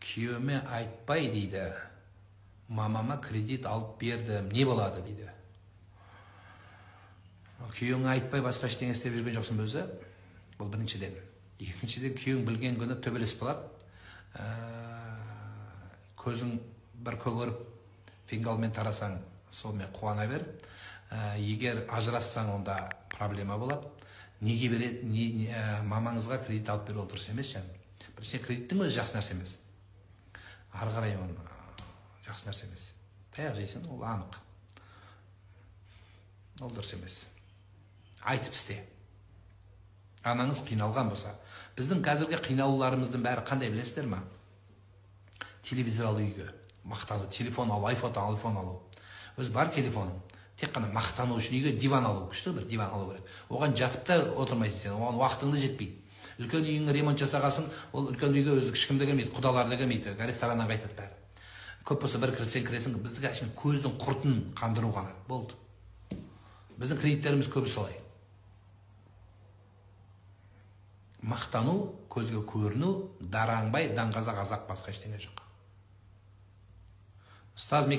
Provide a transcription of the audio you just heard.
Күйеуіме айтпай дейді, мамама кредит алып бердім, не болады дейді. Күйеуіңе айтпай басқа ештеңе істеп жүрген жоқсың ба өзі? Бұл біріншіден. Екіншіден, күйеуің білген күні төбелес болады. Көзің бір көгеріп фингалмен тарасаң, сонымен қуана бер. Егер ажырассаң, онда проблема болады. Неге бере, мамаңызға кредит алып беру дұрыс емес жаным. Біріншіден, кредиттің өзі жақсы нәрсе емес. Ары қарай оны жақсы нәрсе емес. Таяқ жейсің, ол анық. Ол дұрыс емес. Айтып істе. Анаңыз қиналған болса. Біздің қазіргі қиналуларымыздың бәрі қандай білесіздер ма? Телевизор алу үйге, мақтану, телефон алу, айфон алу. Өз бар телефоның. Тек қана мақтану үшін үйге диван алу, күшті бір диван алу керек. Оған жатып та отырмайсың сен, оған уақытың да жетпейді. Үлкен үйіңе ремонт жасағасын, ол үлкен үйге өзі ешкім де келмейді, құдалар да келмейді, рестораннан қайтады бәрі. Көп болса бір кірсең кіресің, біздікі әшейін көздің құртын қандыру ғана болды. Біздің кредиттеріміз көбі солай. Мақтану, көзге көріну, дараңбай, даңғаза қазақ, басқа ештеңе жоқ. Ұстаз.